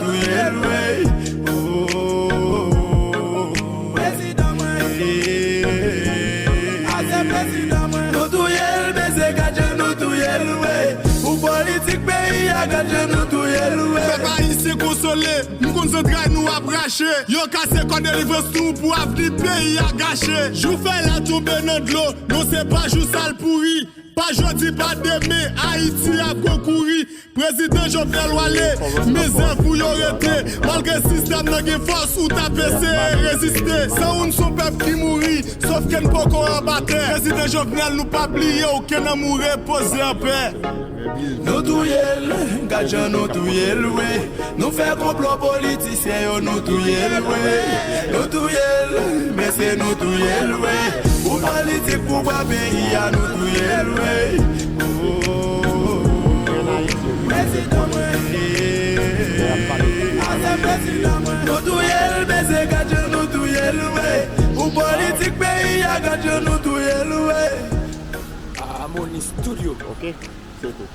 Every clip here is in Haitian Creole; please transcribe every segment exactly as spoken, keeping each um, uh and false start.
Touye l wi. Oh, prezidan mwen. Ase prezidan mwen. Nou touye l, men se gad jan nou touye l wi. Pou politik peyi a, gad jan nou touye l wi. Pèp ayisyen konsole, m konn zantray nou ap rache. Yo kase kò delivrans nou pou avni peyi a gache. Jou fèy la tonbe nan dlo, non se pa jou sa l pouri. Pa jodi, pa demen, Ayiti ap kokouri. Prezidan Jovenel w ale, mizè pou yo rete. Malgre sistèm nan gen fòs, ou t ap eseye reziste. San ou n se yon pèp ki mouri, sof ke n poko anba tè. Prezidan Jovenel, nou pa bliye w, ke nanm ou repoze anpè. Nou touye l, gad jan nou touye l wi. Nou fè konplo politisyen yo, nou touye l wi. Nou touye l, men se nou touye l wi. Pou politik pouvwa peyi a, nou touye l wi. Oh, prezidan mwen. Ase prezidan mwen. Nou touye l, men se gad jan nou touye l wi. Pou politik peyi a, gad jan nou touye l wi. Harmonie Studio. Ok, se tou.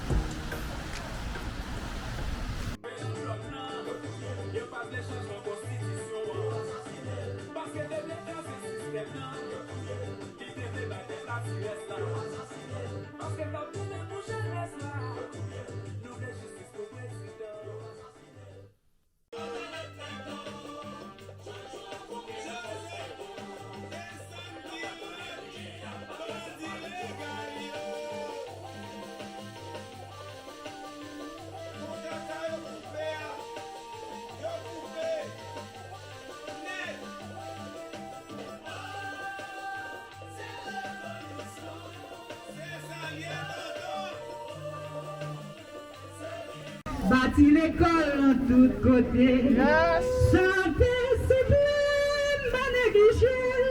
Bati lekòl nan tout kote. Yes. Sante siplèn pa neglije l.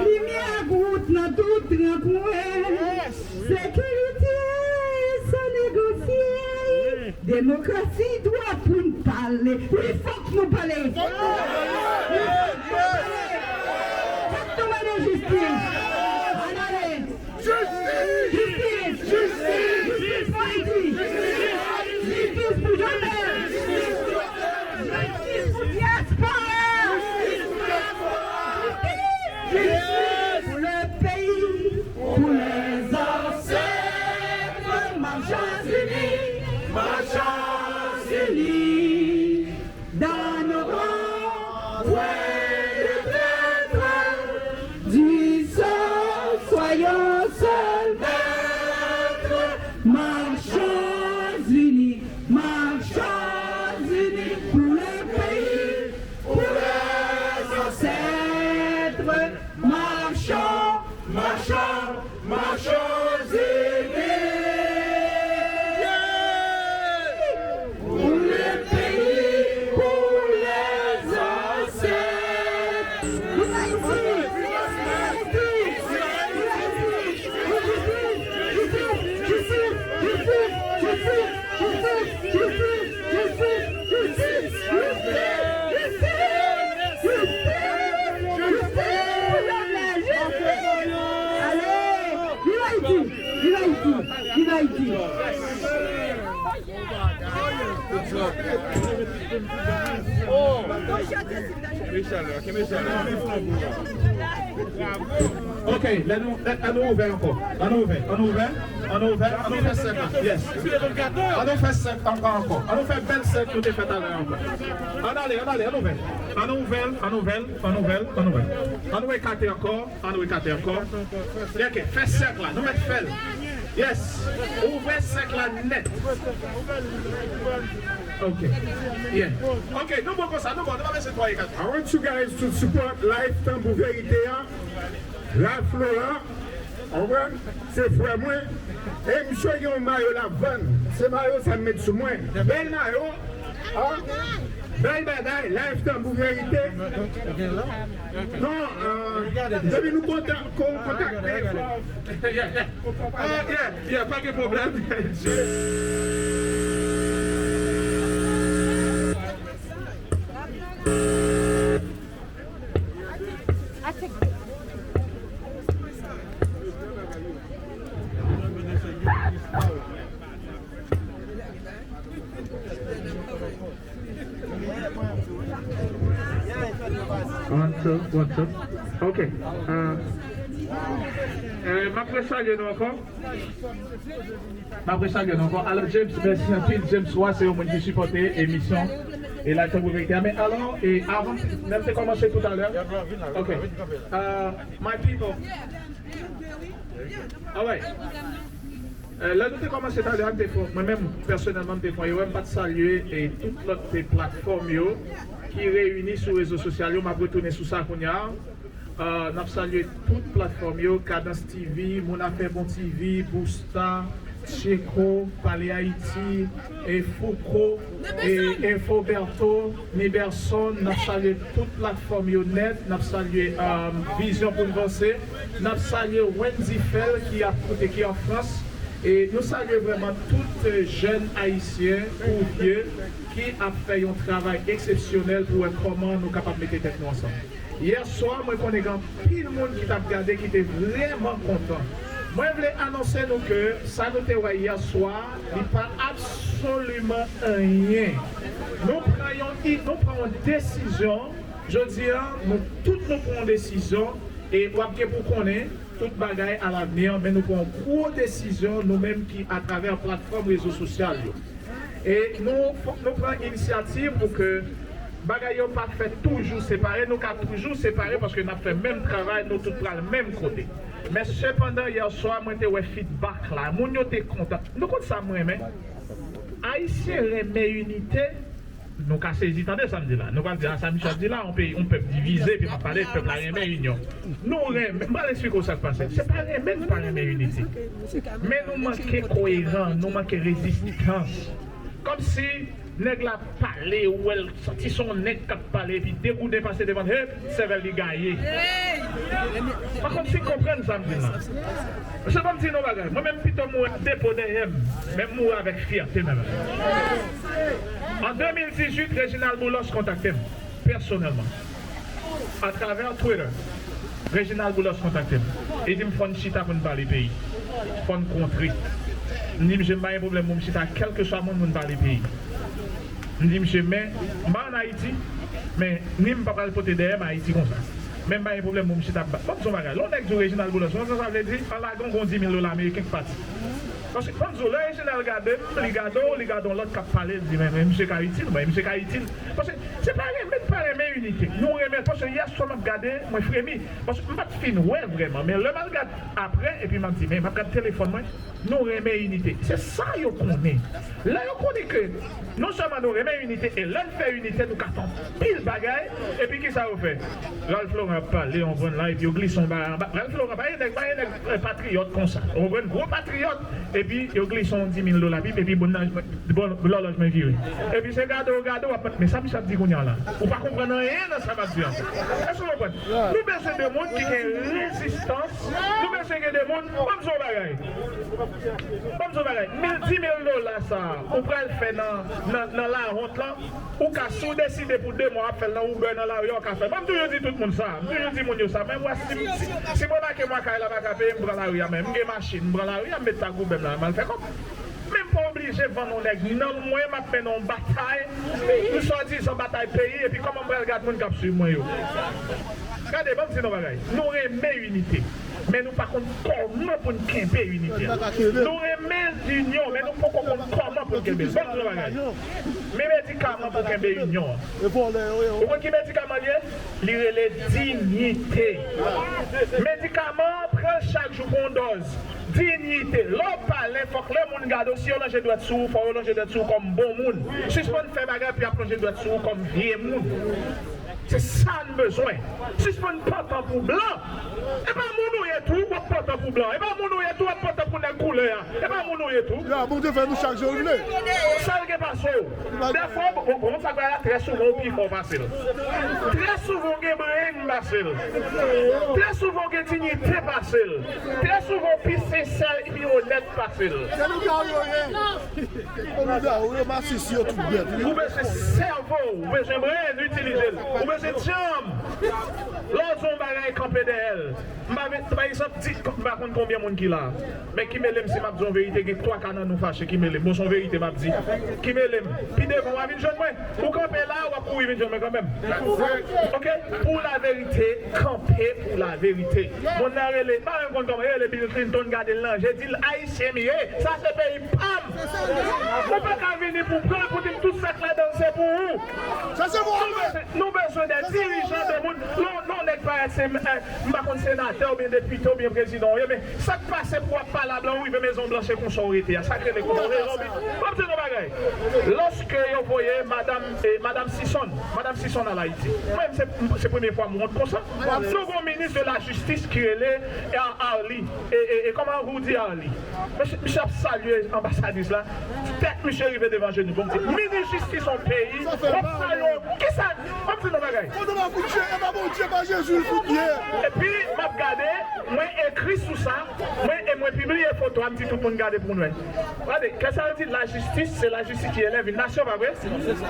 Limyè ak wout nan tout rankwen. Yes. Sekirite san negosye. Wi. Demokrasi, dwa pou n pale. Wi, fòk nou pale. Fòk nou pale. Fòk nou mande jistis. Ann ale. Jistis! Jistis! Jistis pou Ayiti! Jistis pou Jovenel! Jistis pou dyaspora! Jistis pou le pays, pour les ancêtres, marchons unis, marchons unis. Dans nos rangs, point de traître, du sang, soyons seuls maîtres. Marchons unis, marchons unis pour le pays, pour les ancêtres. Marchons, marchons, marchons unis. Pour le pays, pour les ancêtres. Vive Haïti! Vive Haïti! Vive Haïti! Justice! Justice! Justice! Justice! Justice! Justice! Justice! Justice! Justice! Justice! Justice! Justice! Allez! Vive Haïti! Vive Haïti! Vive Haïti! Ok, lè nou, lè, ann nou ouvè ankò. Ann nou ouvè, ann nou ouvè, ann nou ouvè, ann nou fè sèk la. Yes. Ann nou fè sèk ankò, ankò. Ann nou fè bèl sèk nou te fè talè ankò. Ann ale, ann ale, ann ouvè. Ann ouvè l, ann ouvè l, ann ouvè l, ann ouvè l. Ann nou ekate ankò, ann nou ekate ankò. Ok, fè sèk la, nou mèt fè l. Yes. Ouvè sèk la nèt. Ok. Yeah. Ok, nou bon konsa, nou bon, nou pa bezwen twa e kat. I want you guys to support Life Tanbou Verite a. Life Flora. Ou konprann? Se frè mwen. E misye gen yon mayo l ap vann. Se mayo sa m met sou mwen. Bèl mayo. Ah, bèl bagay, Life Tanbou Verite. Non, euh, depi nou kontak-, kon-, kontakte, yeah, yeah. Ah, yeah, yeah, pa gen pwoblèm. One, two, one, two. Ok. Euh, euh, m ap resalye nou ankò. M ap resalye nou ankò. Alò, James, mèsi anpil. James Roy, se yon moun ki sipòte emisyon e Lifetime Pou Verite a. Men alò, e avan, lè m te kòmanse toutalè. Ok. Euh, my people. Alright. Euh, lè nou te kòmanse talè a, m te fè, mwen menm, pèsonèlman, m te fè yon erè, m pa t salye e tout lòt platfòm yo ki reyini sou rezo sosyal yo. M ap retounen sou sa kounye a. Euh, n ap salye tout platfòm yo, Kadans T V, Moun Afè Bon T V, Boosta, Tcheko, Pale Ayiti, e Fouco, e Infoberto, Niberson, n ap salye tout platfòm yo nèt, n ap salye, euh, Vizyon pou n Vanse, n ap salye Wendy Fell ki ap koute, ki an Frans, e nou salye vrèman tout, euh, jèn ayisyen ou vye ki ap fè yon travay eksepsyonèl pou wè kòman nou kapab mete tèt nou ansanm. Yè swa, mwen konnen gen anpil moun ki t ap gade ki te vrèman kontan. Mwen vle anonse nou ke sa nou te wè yè swa, li pa absoliman anyen. Nou pran yon, nou pran yon desizyon. Jodi a, nou tout nou pran yon desizyon e w ap gen pou konnen tout bagay alavni, men nou pran yon gwo desizyon, nou menm ki atravè platfòm rezo sosyal yo. E nou, fòk nou pran inisyativ pou ke bagay yo pa fèt toujou separe, nou ka toujou separe paske n ap fè menm travay, nou tout pral menm kote. Men sepandan, yè swa, mwen te wè feedback la, moun yo te kontan. Nou konn sa m renmen? Ayisyen renmen inite. Nou ka sezi, tande sa m di la. Nou pral di, "A, sa misye ap di la, yon peyi, yon pèp divize, epi m ap pale, pèp la renmen inyon." Nou renmen, m pral eksplike w sa k pase. Se pa renmen n pa renmen inite. Men nou manke koyeran, nou manke rezistans. Kòmsi nèg la pale, ou wè l santi se yon nèg k ap pale, epi degouden pase devan l, hep, sèvèl li gaye. Pa konn si konprann sa m di la. Se ban m di nou bagay. Mwen menm pito mouri ak depo dèyè m, men m mouri avèk fyète nan men m. An de mil dizuit, Reginald Boulos kontakte m, pèsonèlman. Atravè Twitter, Reginald Boulos kontakte m. Li di m fò n chita pou n pale peyi. Fò n kontre. M di misye m pa gen pwoblèm pou m chita ak kèlkeswa moun pou n pale peyi. M di misye, men, m pa ann Ayiti, men ni m pa pral pote dèyè m Ayiti konsa. Men m pa gen pwoblèm pou m chita ap ba. Ban m di w yon bagay, lè yon nèg di w Reginald Boulos, ou konn sa sa vle di? An lagan w gen yon di mil dola ameriken k pati. Paske, ban m di w, lè Reginald gade m, li gade w, li gade yon lòt k ap pale, l di, men, men misye ka itil mwen, misye ka itil. Paske se pa renmen n pa renmen inite. Nou renmen l, paske yè swa m ap gade, mwen fremi. Paske m pa t fin wè vrèman, men lè m al gade apre, epi m ap di, men m ap gade telefòn mwen, nou renmen inite. Se sa yo konnen. Lè yo konnen ke non sèlman nou renmen inite, e lè n fè inite, nou ka fè anpil bagay, epi kisa yo fè? Ralph Laurent ap pale, yon grenn la, epi yo glise yon bagay anba. Ralph Laurent pa yon nèg, pa yon nèg, eh, patriyòt konsa. Yon grenn gwo patriyòt, epi yo glise yon di mil dola, epi, epi bon nan, bon, lòlòj mwen vire. Epi se gade w, gade w, ap, men sa misye ap di kounye a la? Ou pa konprann anyen nan sa m ap di an. Èske w konprann? Nou bezwen de moun ki gen rezistans. Nou bezwen gen de moun, ban m di w yon bagay. Ban m di w yon bagay. Mil, di mil dola sa a, ou pral fè nan, nan, nan lawont lan, ou ka, si w deside pou de mwa w ap fè l nan Uber nan lari a, ou ka fè l. Mwen, m toujou di tout moun sa. M toujou di moun yo sa. Men m wè si, si, si mwen make mwa kay la pa ka peye, m pran lari a. Men m gen machin, m pran lari a, m met tag Uber m la, m al fè kòb. Men m pa oblije vann yon nèg nanm mwen, m ap mennen yon batay, yon swadizan batay peyi, epi kòman m pral gad moun k ap swiv mwen yo? Gade, ban m di nou bagay. Nou renmen inite, men nou pa konn kòman pou n kenbe inite a. Nou renmen inyon, men nou poko konn kòman pou n kenbe l. Ban m di nou bagay. Men medikaman pou kenbe inyon an. Ou konn ki medikaman l ye? Li rele diyite. Medikaman an, pran l chak jou, pran yon dòz. Diyite. Lè w pale, fòk lè moun gade w, si yo lonje dwèt sou ou, fò yo lonje dwèt sou ou kòm bon moun. Sispann fè bagay pou y ap lonje dwèt sou ou kòm vye moun. Se sa n bezwen. Sispann pantan pou blan. E pa moun ou ye tou, w ap pantan pou blan. E pa moun ou ye tou, w ap pantan pou nèg koulè a. E pa moun ou ye tou. Ya, Bondye fè nou chak jan l vle. Sa l gen pase w. Dèfwa, bon, bon, sa k bay la, trè souvan ou pi fò pase l. Trè souvan ou gen bren pase l. Trè souvan ou gen diyite pase l. Trè souvan ou pi sensè, pi onèt pase l. Se nou ka yo ye. Ou bezwen sèvo w, ou bezwen bren, itilize l. Ou bezwen djanm, Lè w di yon bagay, kanpe dèyè l. M pa vle, pa egzanp, di, m pa konn konbyen moun ki la. Men ki mele m si m ap di yon verite, gen twa ka nan nou fache, ki mele m. Bon, se yon verite m ap di. Ki mele m. Pi devan, w a vin jwenn mwen. Ou kanpe la, w ap kouri vin jwenn mwen kanmenm. Ok? Pou la verite, kanpe pou la verite. Moun nan rele, m pa menm konn kòman, rele Bill Clinton, gade l nan je, di l, Ayisyen m ye, sa se peyi pa m. Ou pa ka vini pou pran, pou di m tout sa k ladan l se pou ou. Sa se pou ou. Nou bezwen de dirijan, de moun. Non, non, nèg parèt se, eh, m pa konn senatè oubyen depite oubyen prezidan w ye, men sa k pase pou w ap pale a blan, ou rive Mezon Blanch e konsa w rete a. Sa k rele konsa w rele. Bon, m di nou bagay. Lòske yo voye madanm, eh, madanm Sison, madanm Sison al Ayiti. Mwen, se, se premye fwa m wont konsa. Nou gon minis de la jistis ki rele, eh, Arly. E, e, e kòman Roudy Arly? Mesye, misye ap salye anbasadris la. Tèt misye rive devan jenou. Bon, minis jistis yon peyi, w ap salye yon, kisa? Ban m di nou bagay. Kote w ap koute? E pa Bondye, pa Jezi l fout ye. Epi, m ap gade, mwen ekri sou sa, mwen, e mwen pibliye foto a, m di tout moun gade pou nou wè. Gade, kè sa yo di, lajistis, se lajistis ki elèv yon nasyon, pa vre?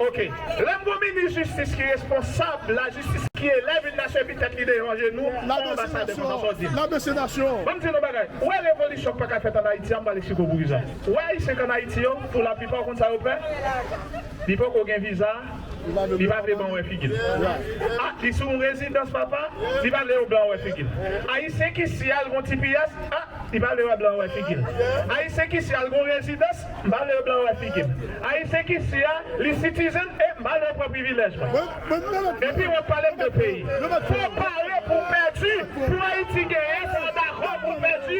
Ok. Lè m gon minis jistis ki responsab lajistis ki elèv yon nasyon, epi tèt li devan jenou, yon anbasadè konsa, sa w di. L ap bese nasyon. Ban m di nou bagay. Ou wè revolisyon k pa ka fèt ann Ayiti a, m pral eksplike w poukisa. Ou wè Ayisyen k ann Ayiti yo, pou laplipa, ou konn sa yo pè? Li poko gen viza, li pa vle ban w wè figi l. A, li sou yon rezidans, papa, li pa vle yo ban w wè figi l. Ayisyen ki si a, l gon T P S, a, li pa vle wè blan wè figi l. Ayisyen ki si a, l gon rezidans, m pa vle blan wè figi m. Ayisyen ki si a, li citizen, e m pa vle pran privilèj mwen. Epi w ap pale m de peyi. Fò w pare pou w pèdi. Pou Ayiti genyen, fò w dakò pou w pèdi.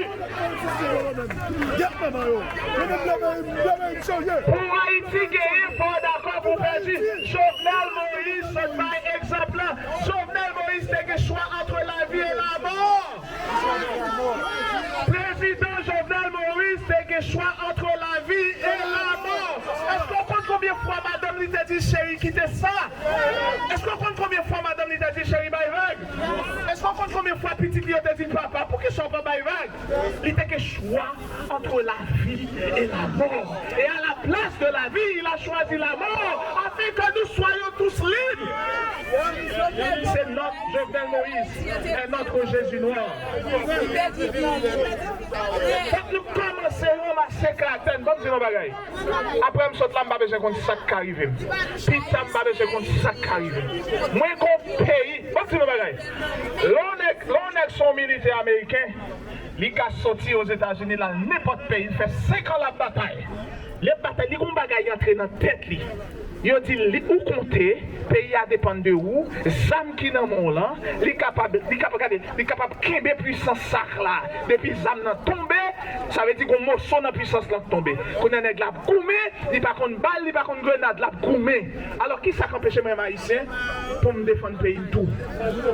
Pou Ayiti genyen, fò w dakò pou w pèdi. Jovenel Moïse sot bay egzanp lan. Jovenel Moïse te gen chwa entre la vie et la mort. Prezidan Jovenel Moïse te gen chwa entre la vie et la mort. Èske w konn konbyen fwa madanm li te di, cheri, kite sa? Èske w konn konbyen fwa madanm li te di, cheri, bay vag? Èske w konn konbyen fwa pitit li yo te di, papa, poukisa w pa bay vag? Li te gen chwa entre la vie et la mort. Et à la place de la vie, il a choisi la mort, afin que nous soyons tous libres. C'est notre Jovenel Moïse et notre Jésus noir. Fòk nou kòmanse ranmase karaktè n. Ban m di nou yon bagay. Apre m sot la, m pa bezwen konn sa k ka rive m. Pita, m pa bezwen konn sa k ka rive m. Mwen gon peyi. Ban m di nou yon bagay. Lè yon nèg, lè yon nèg se yon militè ameriken, li ka soti Ozetazini, l al nenpòt peyi, l fè senk an l ap batay. Li ap batay, li gon bagay antre nan tèt li. Yo di l, ou konte, peyi a depann de ou, zam ki nan men w lan, li kapab, li kapab, gade, li kapab kenbe pwisans sa k la. Depi zam nan tonbe, sa vle di gon moso nan pwisans lan k tonbe. Kounye a nèg la ap goumen, li pa konn bal, li pa konn grenad, l ap goumen. Alò, kisa k anpeche mwen, m ayisyen, pou m defann peyi m tou?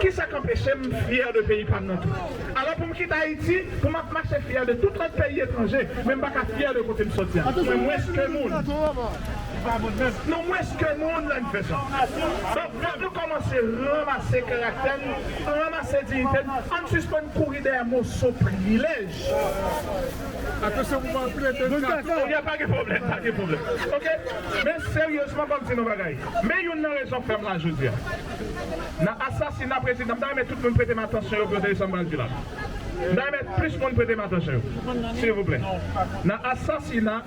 Kisa k anpeche m fyè de peyi pa m nan tou? Alò, pou m kite Ayiti, pou m ap mache fyè de tout lòt peyi etranje, men m pa ka fyè de kote m soti a. Mwen mwens ke moun. Non, mwens ke moun lè m fè sa. Donk, fòk nou kòmanse ranmase karaktè n, ranmase diyite n, ann sispann kouri dèyè moso privilèj. Atansyon pou mwen anpil entèvyansyon. Oke, pa gen pwoblèm, pa gen pwoblèm. Oke? Men seryezman, ban m di nou bagay. Men youn nan rezon k fè m la jodi a. Nan asasina prezidan, m ta renmen tout moun prete m atansyon yo pou yo tande sa m pral di la. M ta renmen plis moun prete m atansyon yo. Silvouplè. Nan asasina,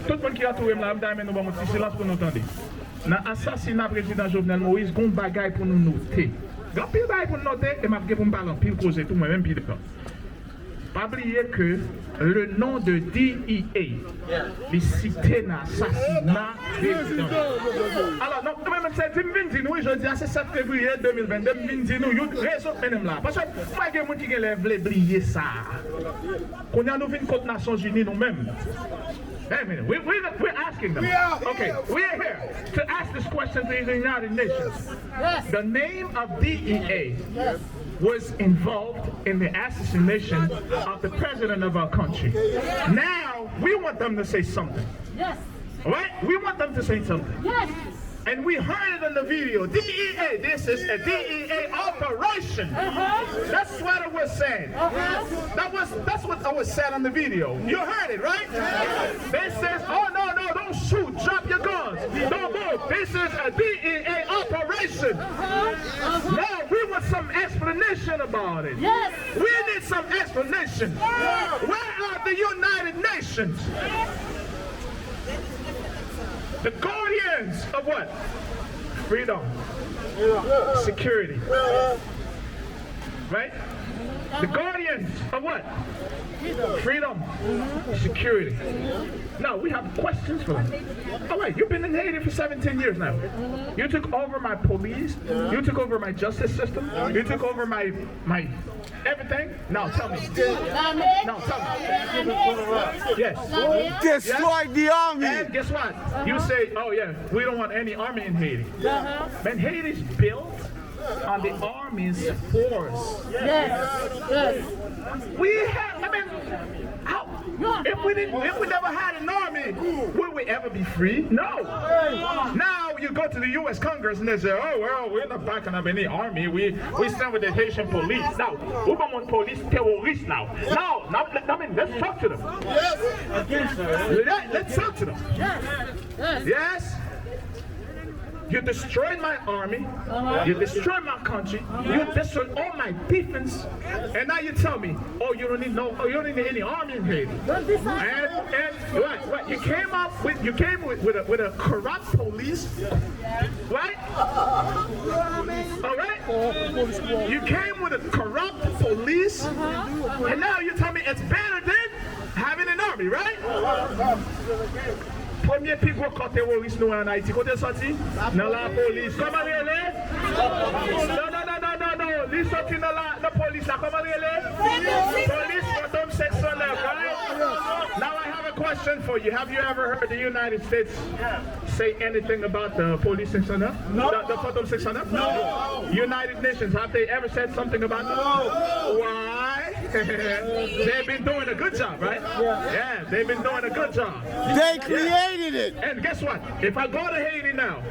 tout moun ki antoure m la, m ta renmen nou ban m yon ti silans pou nou tande. Nan asasina prezidan Jovenel Moïse, gon bagay pou nou note. Gen anpil bagay pou n note, e m ap gen pou m pale anpil koze tou, mwen menm pi devan. Pa bliye ke le non de D E A, li site nan asasina prezidan. Alò, non, mwen menm se di m vin di nou, wi, jodi a se sèt fevriye de mil venn de, m vin di nou, yon rezon k mennen m la. Paske m wè gen moun ki genlè vle bliye sa. Kounye a nou vin kot Nasyonzini nou menm. Wait a minute. We, we, we're asking them. We are here. Okay, we are here to ask this question to the United Nations. Yes. The name of D E A was involved in the assassination of the president of our country. Now, we want them to say something. Yes. Right? We want them to say something. Yes. And we heard it in the video. D E A, this is a D E A operation. Uh-huh. That's what it was saying. Uh-huh. That was, that's what it was said on the video. You heard it, right? They says, "Oh, no, no, don't shoot. Drop your guns. Don't move. This is a D E A operation." Uh-huh. Uh-huh. Now, we want some About it. Yes. We need some explanation. Yes. Where are the United Nations? The guardians of what? Freedom. Security. Right? The guardians of what? Freedom. Security. Now, we have questions for them. All right, you've been in Haiti for seventeen years now. You took over my police. You took over my justice system. You took over my, my everything. Now tell me. Now tell me. Yes. Destroy the army. And guess what? You say, "Oh yeah, we don't want any army in Haiti." Man, Haiti is built on the army's force. Yes. Yes. We have, I mean, how, if we didn't, if we never had an army, would we ever be free? No. Now you go to the U S Congress and they say, "Oh, well, we're not backing up any army. We, we stand with the Haitian police." Now, ou pa mwen polis teworis now. Now, now, I mean, let's talk to them. Let, let's talk to them. Yes. You destroyed my army. You destroyed my country. You destroyed all my defense. And now you tell me, "Oh, you don't need no, oh, you don't need any army in Haiti." And, and what, what, you came up with, you came with, with a, with a corrupt police, right? All right? You came with a corrupt police, and now you tell me it's better than having an army, right? Premye pi gwo kò teworis nou an Ayiti, kote l soti? Nan lapolis. Kòman l rele? Non, non, non, non, non, non. Li soti nan la, nan polis la. Kòman l rele? Polis Fantom senk san nèf, right? Now I have a question for you. Have you ever heard the United States say anything about the police senk san nèf? No. The, the Fantom senk san nèf? No. United Nations, have they ever said something about them? No. Why? They've been doing a good job, right? Yeah. Yeah, they've been doing a good job. They created it. And guess what? If I go to Haiti now,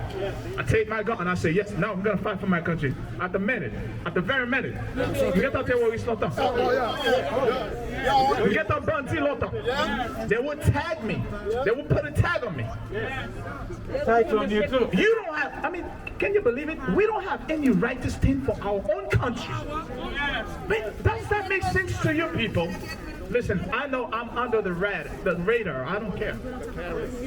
I take my gun, I say, "Yes, now I'm gonna fight for my country." At the minute, at the very minute, m gentan teworis lontan. M gentan bandi lontan. They will tag me. They will put a tag on me. Tag on you too. You don't have, I mean, can you believe it? We don't have any right to stand for our own country. But does that make sense to you people? Listen, I know I'm under the rad-, the radar. I don't care.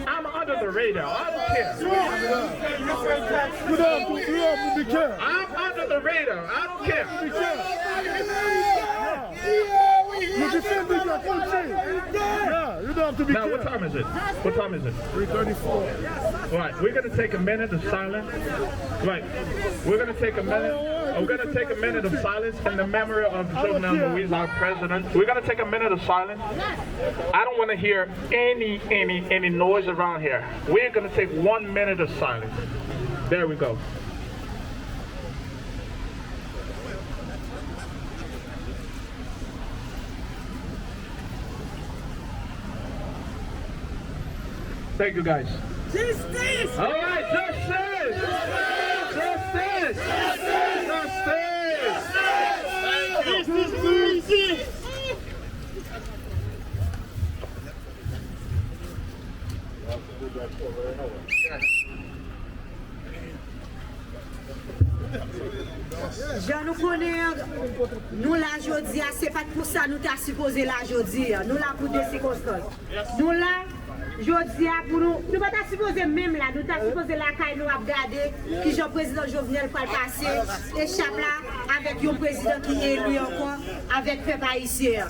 I'm under the radar. I don't care. You don't have to, you don't have to be care. I'm under the radar. I don't care. You defending your country. Yeah, you don't have to be care. Now, what time is it? What time is it? Three thirty-four. All right, we're gonna take a minute of silence. Right. We're gonna take a minute. We're gonna take a minute of silence in the memory of Jovenel Moïse, our president. We're gonna take a minute of silence. I don't wanna hear any, any, any noise around here. We're gonna take one minute of silence. There we go. Thank you, guys. Justice! All right, justice! Justice! Justice! Justice! Jan nou konnen, nou la jodi a, se pa t pou sa nou ta sipoze la jodi a. Nou la pou de sikonstans. Nou la jodi a pou nou, nou pa ta sipoze menm la, nou ta sipoze lakay nou ap gade kijan prezidan Jovenel pral pase echap la avèk yon prezidan ki eli ankò avèk pèp ayisyen an.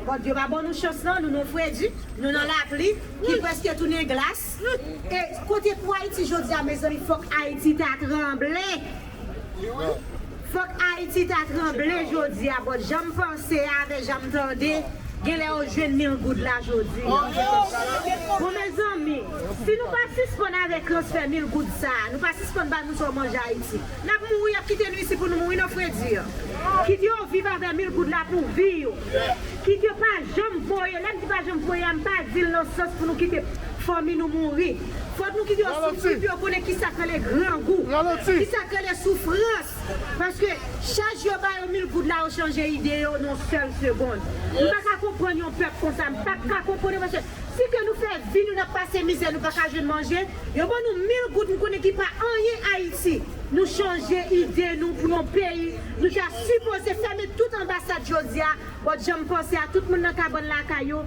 Bondye pa ban nou chans lan, nou nan fredi, nou nan lapli ki prèske tounen glas. E kote pou Ayiti jodi a, mezanmi, fòk Ayiti ta tranble. Fòk Ayiti ta tranble jodi a, but jan m panse a, avè jan m tande, genlè yo jwenn mil goud la jodi a. Bon, mezanmi, si nou pa sispann avèk transfè mil goud sa a, nou pa sispann ba nou sa w manje Ayiti, n ap mouri, y ap kite nou isi pou nou mouri nan fredi. Kite yo viv avè mil goud la pou vi yo. Kite yo pa janm voye, lè m di pa janm voye a, m pa di l nan sans pou nou kite fanmi nou mouri. Fòk nou kite yo soufri pou yo konnen kisa k rele grangou, kisa k rele soufrans. Paske chaj yo ba yo mil goud la, yo chanje ide yo nan sèl segonn. M pa ka konprann yon pèp konsa, m p ap ka konprann yo, paske si ke nou fè vi nou, n ap pase mizè, nou pa ka jwenn manje, yo ban nou mil goud, m konnen ki pa anyen Ayiti. Nou chanje ide nou pou yon peyi. Nou ta sipoze fèmen tout anbasad jodi a. Bon, jan m panse a tout moun nan kabann lakay yo.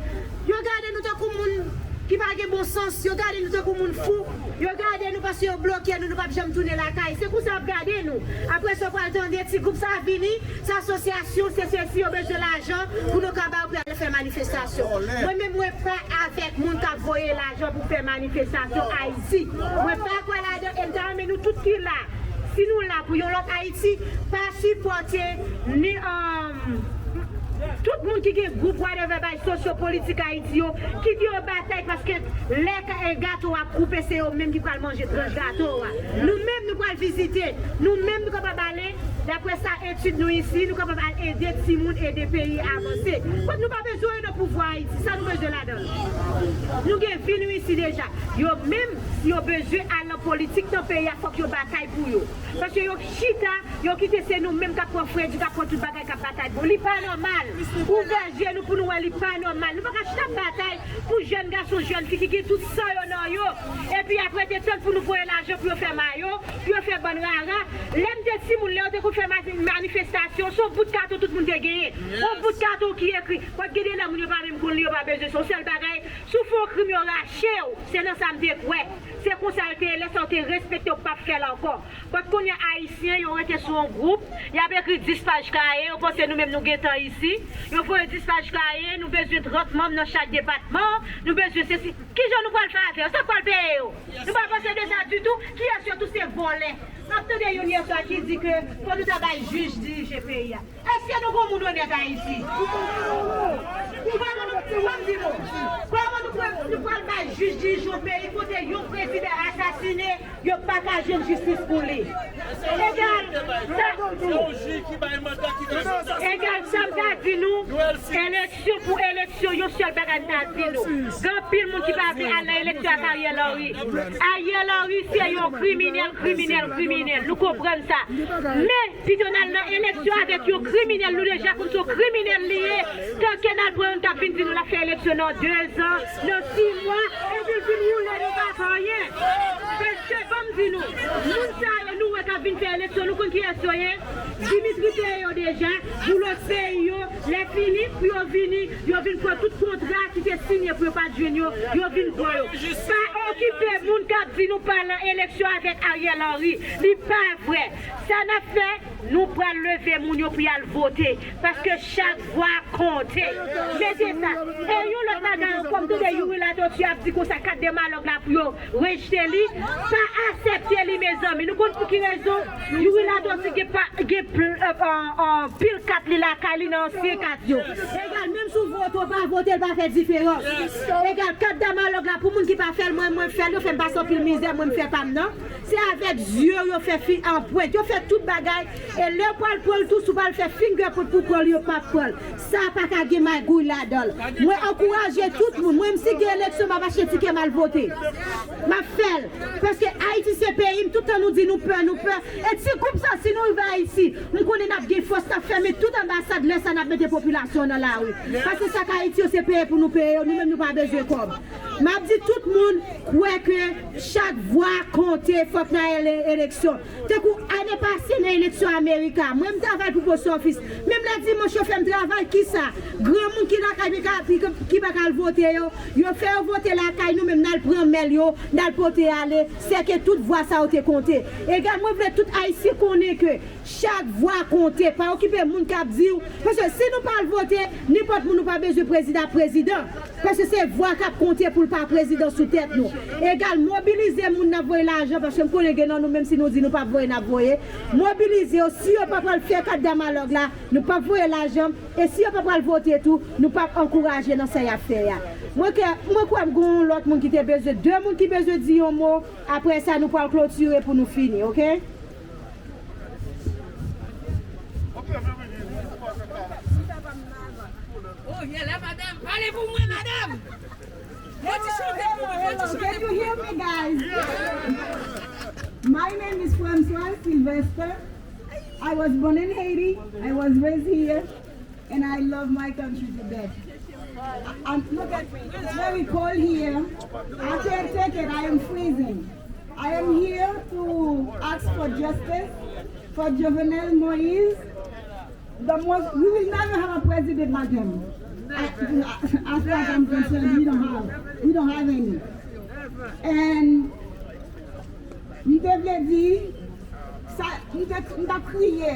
Yo gade nou tankou moun ki pa gen bon sans. Yo gade nou tankou moun fou. Yo gade nou paske yo bloke nou, nou p ap janm tounen lakay. Se konsa y ap gade nou. Apre sa, w pral tande ti gwoup sa vini, se asosyasyon, se sesi, yo bezwen lajan pou nou ka ba yo pou y al fè manifestasyon. Mwen menm, mwen pa avèk moun k ap voye lajan pou fè manifestasyon Ayiti. Mwen pa kwè ladan, e m ta renmen nou tout ki la, si nou la pou yon lòt Ayiti, pa sipòte ni, um, tout moun ki gen gwoup whatever bay sosyopolitik Ayiti yo, kite yo batay, paske lè ka-, e gato a koupe, se yo menm ki pral manje tranch gato a. Nou menm, nou pral vizite, nou menm, nou kapab ale, daprè sa etid nou isi, nou kapab al ede timoun, ede peyi a avanse. Kot nou pa bezwen yo nan pouvwa Ayiti, sa nou bezwen ladan l? Nou gen vi nou isi deja. Yo menm, si yo bezwen al nan politik nan peyi a, fòk yo batay pou yo. Paske yo chita, yo kite se nou menm k ap pran fredi, k ap pran tout bagay, k ap batay pou li. Pa nòmal. Ouvè je nou pou nou wè li pa nòmal. Nou pa ka chita ap batay pou jèn gason, jèn fi ki gen tout san yo nan yo. Epi apre te tann pou nou voye lajan pou yo fè mayo, pou yo fè bann rara. Lè m te timoun, lè yo te konn fè ma-, manifestasyon, se yon bout katon tout moun te genyen. Yon bout katon ki ekri. Kot gen de lè moun yo pa menm konn li, yo pa bezwen, se yon sèl bagay. Si w fè yon krim, yo rache w. Se nan sa m te kwè. Se konsa l te ye, lè sa yo te respekte w, p ap fè l ankò. But kounye a, Ayisyen, yo rete sou yon gwoup, y ap ekri dis paj kaye, yo panse nou menm nou gentan isi. Yo voye dis paj kaye, nou bezwen trant manm nan chak depatman, nou bezwen sesi. Kijan nou pral fè avè yo? Sa k pral peye yo? Nou pa panse de sa ditou? Kiyès yo tou se vòlè? M ap tande youn yèswa ki di ke fò nou ta bay jij dirije peyi a. Èske nou gon moun onèt Ayiti? Kòman nou, kòman nou, kòman nou pral, nou pral bay jij dirije yon peyi kote yon prezidan asasinen, yo pa ka jwenn jistis pou li? Egal, sa, egal, sa m ka di nou, eleksyon pou eleksyon, yon sèl bagay m ka di nou. Gen anpil moun ki pa vle al nan eleksyon ak Ariel Henry. Ariel Henry se yon kriminèl, kriminèl, kriminèl. Nou konprann sa. Men, pito n al nan eleksyon avèk yon kriminèl, nou deja konn se yon kriminèl li ye. Tanke n al pran youn k ap vin di nou l ap fè eleksyon nan dezan, nan sis mwa, epi l vin woule nou pa fè anyen. Mesye, ban m di nou, moun sa yo nou wè k ap vin fè eleksyon, nou konn kiyès yo ye? Dimitri peye yo deja, pou lòt peyi yo, lè fini, pou yo vini, yo vin pran tout kontra ki te siyen pou yo pa t jwenn yo, yo vin pran yo. Pa okipe moun k ap di nou pa al nan eleksyon avèk Ariel Henry. Li pa vre. Sa n ap fè, nou pral leve moun yo pou y al vote. Paske chak vwa konte. Mete sa. E yon lòt bagay ankò, m tande Youri Latortue ap di konsa kat de malòg la pou yo rejte li. Pa aksepte li, mezanmi. Nou konn pou ki rezon? Youri Latortue gen pa, gen pl-, euh, euh, euh, pil kat li lakay li nan ansyen kat yo. Egal, menm si w vote ou pa vote, l pa fè diferans. Egal, kat de malòg la, pou moun ki pa fè l, mwen, mwen fè l, yo fè m pase anpil mizè, mwen, m fè pa m nan. Se avèk zye yo fè fi anpwent. Yo fè tout bagay. E lè yo pral pran l tou, si w pral fè fingerprint pou pran l, yo p ap pran l. Sa pa ka gen magouy ladan l. Mwen ankouraje tout moun. Mwen menm si gen eleksyon, m ap achte tikè, m al vote. M ap fè l. Paske Ayiti se peyi m. Tout tan nou di nou pè, nou pè. E ti gwoup sa, si nou rive Ayiti, m konnen n ap gen fòs, n ap fèmen tout anbasad. Lè sa, n ap mete popilasyon an nan lari. Paske sa k Ayiti yo, se peye pou nou peye yo. Nou menm, nou pa bezwen kòb. M ap di tout moun kwè ke chak vwa konte, fòk n al ele-, eleksyon. Tankou ane pase nan eleksyon Amerika, mwen m travay pou Post Office. Menm lè dimanch yo fè m travay, kisa? Granmoun ki lakay ki ka, ki, ki pa ka al vote yo, yo fè yo vote lakay nou, menm n al pran mèl yo, n al pote ale, sèke tout vwa sa yo te konte. Egal, mwen vle tout Ayisyen konnen ke chak vwa konte, pa okipe moun k ap di w. Paske si nou pa al vote, nenpòt moun, nou pa bezwen prezidan ap prezidan. Paske se vwa k ap konte pou l pa prezidan sou tèt nou. Egal, mobilize moun n ap voye lajan, paske m konnen gen nan nou, menm si nou di nou p ap voye, n ap voye. Mobilize yo, si yo pa pral fè kat de malòg la, nou p ap voye lajan. E si yo pa pral vote tou, nou p ap ankouraje nan sa y ap fè a. Mwen ke, mwen kwè m gen yon lòt moun ki te bezwen, de moun ki bezwen di yon mo, apre sa nou pral klotire pou nou fini, oke? Oh, yeah, la, madam. Pale pou mwen, madam. Mwen ti chante pou mwen, mwen ti chante pou mwen. Can you hear me, guys? My name is Francoise Sylvester. I was born in Haiti. I was raised here. And I love my country to death. And look at me, it's very cold here. I can't take it, I am freezing. I am here to ask for justice for Jovenel Moïse. The most, we will never have a president like him. I, as far as I'm concerned, we don't have, we don't have any. And m te vle di, sa, m te, m t ap kriye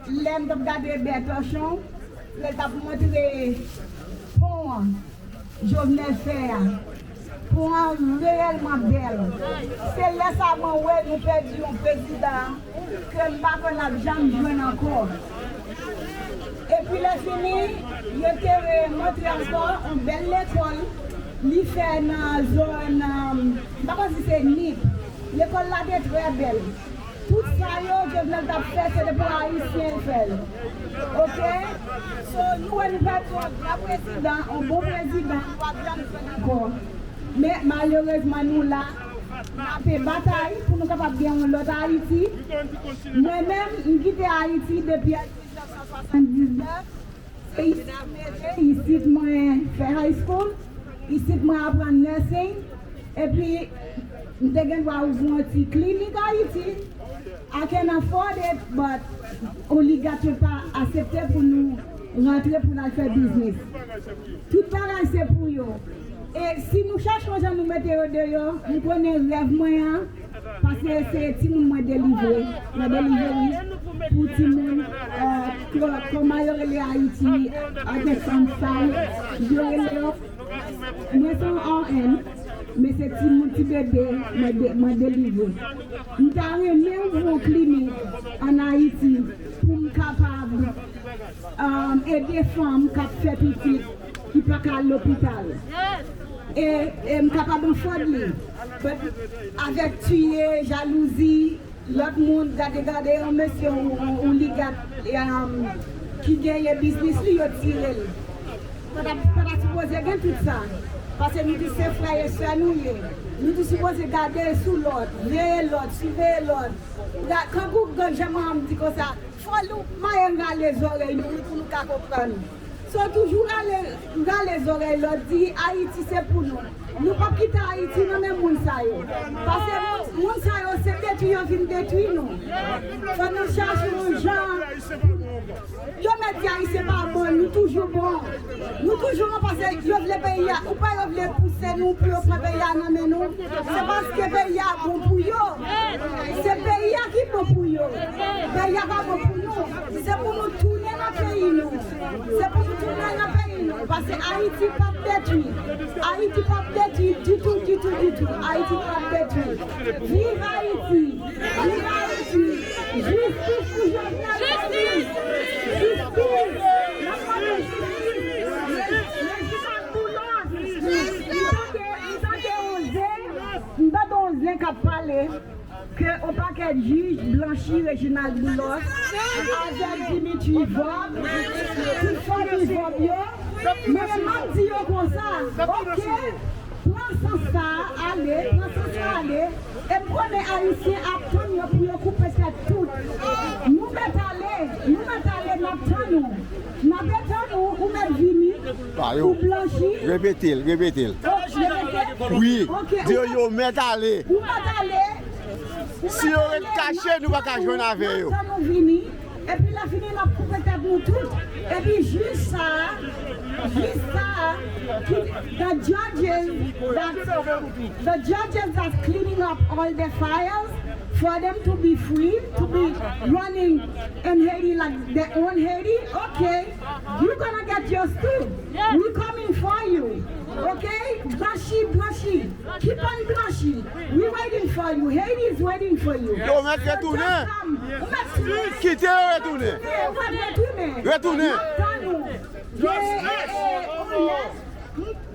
lè m t ap gade Bètòchon, lè l t ap montre pon an. Jovenel fè a. Pon an reyèlman bèl. Se lè sa mwen wè nou pèdi yon prezidan ke m pa kwè n ap janm jwenn ankò. Epi lè fini, yo te montre ankò yon bèl lekòl li fè nan zòn, um, m pa konn si se Nip. Lekòl la te trè bèl. Tout sa yo Jovenel t ap fè, se te pou Ayisyen fè l. Oke? So, nou wè nou pèdi yon gran prezidan, yon bon prezidan, nou p ap janm jwenn ankò. Men, malerezman, nou la, n ape batay pou nou kapab gen yon lòt Ayiti. Mwen menm, m kite Ayiti depi diznèf san swasanndisnèf. Se isit m rete, isit mwen fè high school, isit mwen aprann nursing, epi m te gen dwa ouvri yon ti klinik Ayiti. I can afford it, but oligat yo pa aksepte pou nou rantre pou n al fè biznis. Tout bagay se pou yo. E si nou chache yon jan nou mete yo deyò, m konnen rèv mwen an, paske se timoun mwen delivre nan delivery pou timoun, eh, kò-, kòman yo rele Ayiti, avèk fanm sa yo, yo rele yo. Mwen se yon R N, men se timoun ti bebe mwen de-, mwen delivre. M ta renmen ouvri yon klinik ann Ayiti pou m kapab, um, ede fanm k ap fè pitit ki pa ka al lopital. E, e m kapab afford li. But avèk tiye, jalouzi, lòt moun, gade, gade yon mesye, yon, yon, yon oligat, um, ki genyen biznis li, yo tire l. Pa ta, pa ta sipoze gen tout sa. Paske nou di se frè e sè nou ye. Nou di sipoze gade sou lòt, veye lòt, siveye lòt. Ga-, kankou grann jan manman m di konsa, fò nou manyen rale zòrèy nou, wi, pou nou ka konprann. So toujou rale, rale zòrèy lòt, di Ayiti se pou nou. Nou p ap kite Ayiti nan men moun sa yo. Paske moun, moun sa yo se detwi yo vin detwi nou. Fò nou chache yon jan. Yo mèt di Ayisyen pa bon, nou toujou bon. Nou toujou bon paske yo vle peyi a. Ou kwè yo vle pouse nou pou yo pran peyi a nan men nou? Se paske peyi a bon pou yo. Se peyi a ki bon pou yo. Peyi a pa bon pou nou. Se pou nou tounen nan peyi nou. Se pou nou tounen nan peyi nou. Paske Ayiti p ap detwi. Ayiti p ap detwi ditou, ditou, ditou. Ayiti p ap detwi. Viv Ayiti! Viv Ayiti! Jistis pou Jovenel Moïse! Jistis! N ap mande jistis! Reginald Boulos! M tande, m tande yon zen, m tande yon zen k ap pale ke yon pakèt jij blanchi Reginald Boulos avèk Dimitri Vorbe, tout fanmi Vorbe yo. Mwen menm m ap di yo konsa, oke, pran sans sa a ale, pran sans sa a ale, e m konnen Ayisyen ap tann yo pou yo koupe tèt tout. Nou mèt ale, nou mèt ale, n ap tann ou. N ap tann ou, ou mèt vini, ou blanchi. Repete l, repete l. Oh, repete? Wi, di yo yo mèt ale. Ou mèt ale. Si yo ret kache, nou pa ka jwenn avè yo. N ap tann ou vini. Epi lè fini, n ap koupe tèt nou tout. Epi jij sa a, jij sa a, ki, the judges that, the judges that's cleaning up all the files for them to be free, to be running in Haiti like they own Haiti, okay, you gonna get yours too. We coming for you, okay? Blanchi, blanchi. Keep on blanchi. We waiting for you. Haiti is waiting for you. Yo mèt retounen. Ou mèt tounen. Kite yo retounen. Ou mèt retounen. Retounen. N ap tann ou. Gen, eh, eh, on lèt.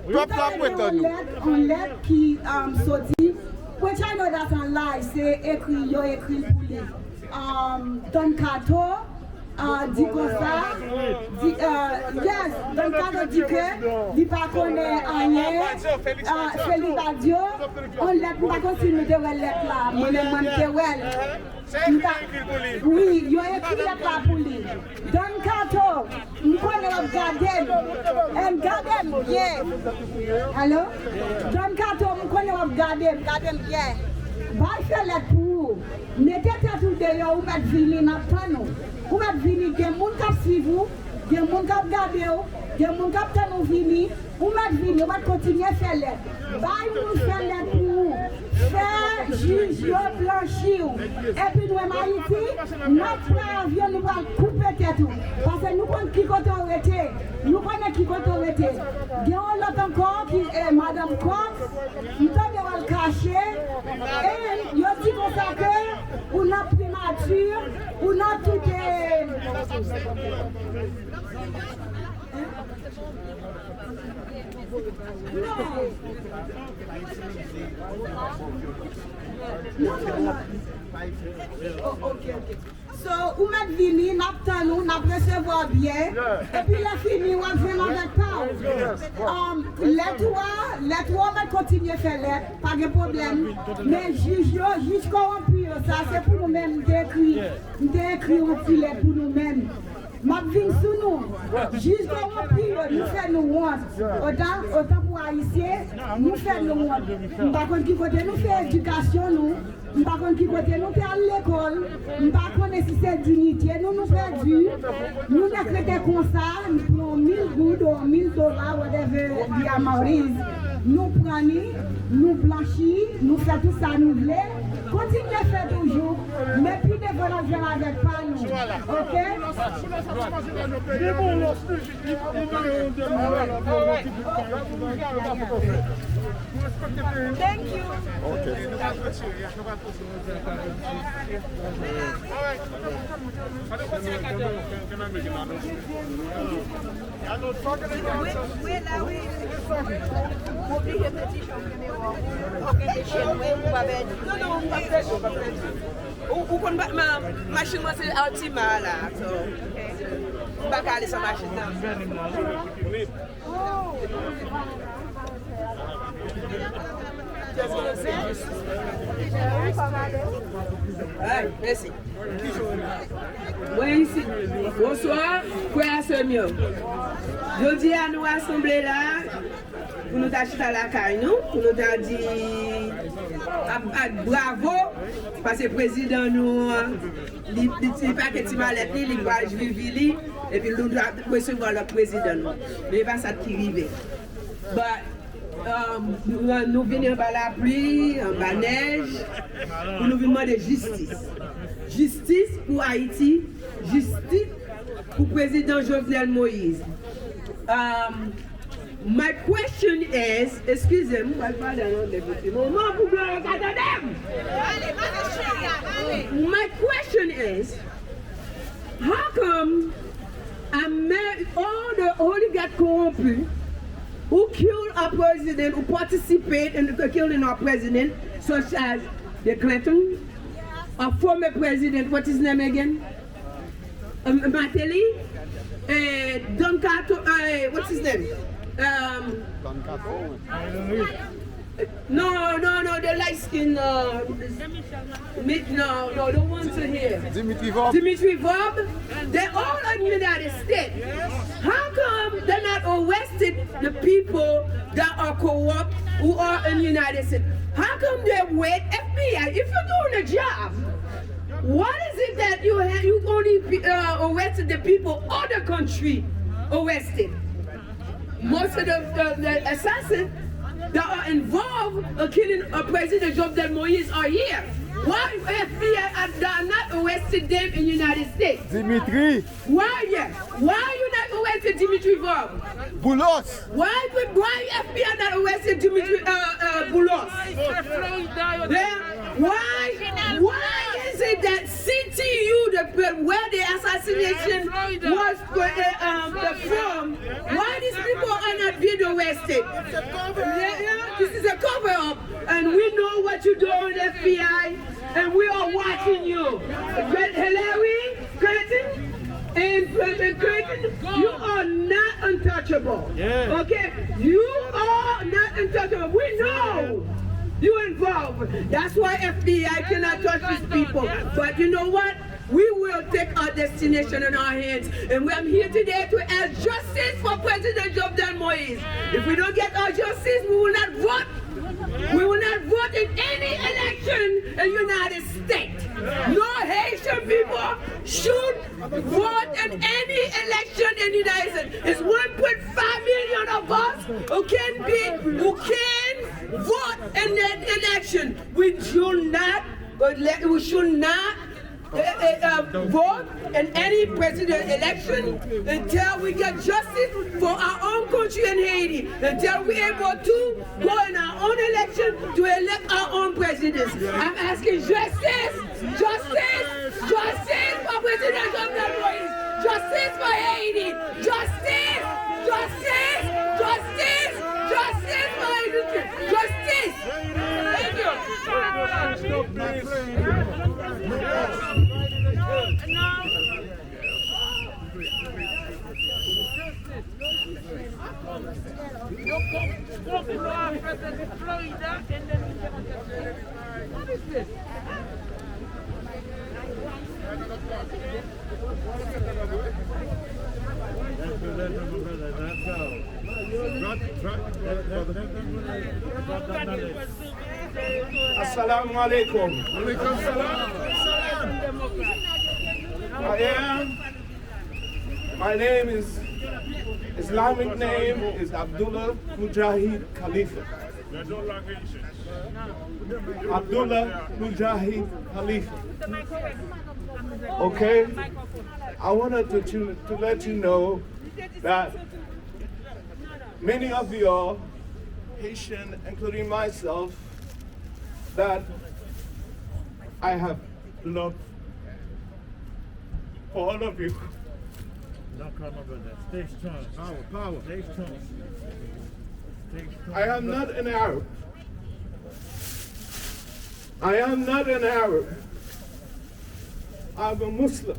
Pèp la ap tann nou. On lèt, on lèt ki, um, soti. Which I know that's a lie. Se ekri, yo ekri l pou li. Um, Don Kato. Ah, di konsa, di, ah, yes, Don Kato di ke li pa konnen anyen. Ah, Felix Badio, on lèt, m pa konn si nou te wè lèt la, mwen menm mwen te wè l. M ta, wi, yo ekri lèt la pou li. Don Kato, m konnen w ap gade m. And gade m byen. Hello? Don Kato, m konnen w ap gade m, gade m byen. Bay fè lèt pou ou. Mete tèt ou deyò, ou mèt vini, n ap tann ou. Ou mèt vini, gen moun k ap swiv ou, gen moun k ap gade w, gen moun k ap tann ou vini, ou mèt vini, ou mèt kontinye fè lèt. Bay moun fè lèt pou ou. Fè jij yo blanchi w. Epi nou menm Ayiti, n ap pran avyon, nou pral koupe tèt ou. Paske nou konn ki kote w rete. Nou konnen ki kote w rete. Gen yon lòt ankò ki, eh, madanm Kòk. M tande w al kache, e yo di konsa ke ou nan primati, ou nan tout, eh, non. Non, non, non. Oh, ok, ok. So, ou mèt vini, n ap tann ou, n ap resevwa w byen. Epi lè fini, w ap jwenn avèk pa w. Um, lèt ou a, lèt ou a, w mèt kontinye fè lèt, pa gen pwoblèm. Men jij yo, jij kòwonpi yo, sa se pou nou menm, m te ekri, m te ekri yon ti lèt pou nou menm. M ap vin sou nou. Jij kòwonpi yo, nou fè nou wont. Otan, otan pou Ayisyen, nou fè nou wont. M pa konn ki kote nou fè edikasyon nou. M pa konn ki kote nou te al lekòl. M pa konnen si se diyite nou nou pèdi. Nou nèk rete konsa, nou pran mil goud ou mil dola, whatever the amount is. Nou pran li, nou blanchi, nou fè tout sa nou vle. Kontinye fè toujou, men pi devan n ap jwenn avèk pa nou. Ok? Thank you. Wi, wi, la, wi. Oblije fè ti chanm nimewo. Oke, se chen mwen, ou pa pèdi. Non, non, ou pa pèdi, ou pa pèdi. Ou, ou konn pa, ma, machin mwen se Altima la, so, m pa ka ale san machin nan. Mèsi. Mwen isit. Bonswa, frè a sè m yo. Jodi a nou rasanble la pou nou ta chita lakay nou, pou nou ta di ap bat bravo, paske prezidan nou an, li, li, li pake ti malèt li, li pral vivi li, epi nou ta resevwa lòt prezidan nou. Men e pa sa ki rive. But, um, nou, nou vini anba lapli, anba nèj, pou nou vin mande jistis. Jistis pou Ayiti, jistis pou prezidan Jovenel Moïse. Um, my question is, eskize m, mwen pale an anglè pou ti moman pou Gloriosa tande m. My question is, how come Amen. All the oligarchs corrompu who killed our president, who participate in the killing of our president, such as the Clinton, our former president, what's his name again? Um, Martelly, uh, Don Cato, uh, what's his name? Um, Don Cato. No, no, no, the light skin, uh, mi-, no, no, the ones in here. Dimitri Vorbe. Dimitri Vorbe, they're all in the United States. How come they're not arrested, the people that are corrupt who are in the United States? How come they wait? F B I, if you're doing a job, what is it that you have, you only, uh, arrested the people of the country arrested? Most of the, the, the assassins that are involved in killing of President Jovenel Moïse are here. Why F B I are, are not arrested them in United States? Dimitri. Why, yeah? Why you not arrested Dimitri Vorbe? Boulos. Why, why F B I not arrested Dimitri, uh, uh, Boulos? Then why, why is it that C T U, the, where the assassination was, uh, um, the film, why these people are not being arrested? Yeah, yeah, this is a cover up, and we know what you doing, F B I, and we are watching you. But Hillary Clinton and President Clinton, you are not untouchable. Yeah. Okay? You are not untouchable. We know you involved. That's why F B I cannot touch these people. But you know what? We will take our destination in our hands. And I'm here today to ask justice for President Jovenel Moïse. If we don't get our justice, we will not vote. We will Vote in any election in United States. No Haitian people should vote in any election in United States. It's one point five million of us who can be, who can vote in the election. We should not, we should not eh, eh, eh, vote in any president election until we get justice for our own country in Haiti, until we able to go in our own election to elect our own president. I'm asking justice, justice, justice for President Jovenel Moïse, justice for Haiti, justice, justice, justice, justice for Haiti, justice. Thank you. Assalamu alaikum. I am, my name is, Islamic name is Abdullah Mujahid Khalifa. Abdullah Mujahid Khalifa. Okay? I wanted to, to, to let you know that many of you are Haitian, including myself, that I have love for all of you. Don't come over there. Stay strong. Power, power. Stay strong. Stay strong. I am not an Arab. I am not an Arab. I'm a Muslim.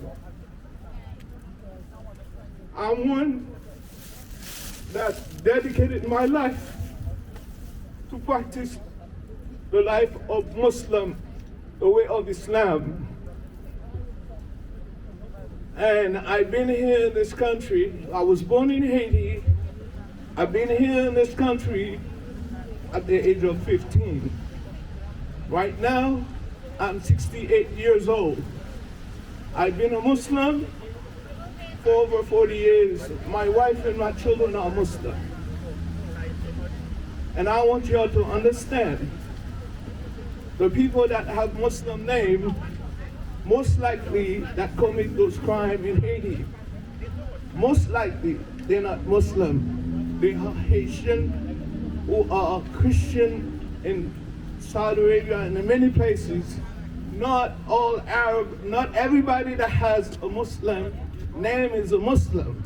I'm one that dedicated my life to practice the life of Muslim, the way of Islam. And I've been here in this country. I was born in Haiti. I've been here in this country at the age of fifteen. Right now, I'm sixty-eight years old. I've been a Muslim for over forty years. My wife and my children are Muslim. And I want y'all to understand, the people that have Muslim name, most likely that commit those crime in Haiti, most likely they're not Muslim. They are Haitian who are Christian in Saudi Arabia and in many places. Not all Arab, not everybody that has a Muslim name is a Muslim.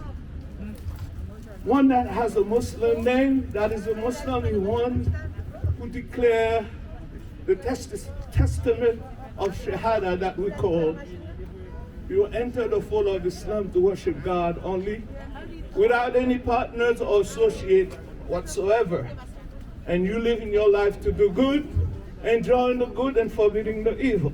One that has a Muslim name, that is a Muslim, is one who declare the test-, testament of Shahada that we call. You enter the fold of Islam to worship God only, without any partners or associate whatsoever. And you living your life to do good, enjoying the good and forbidding the evil.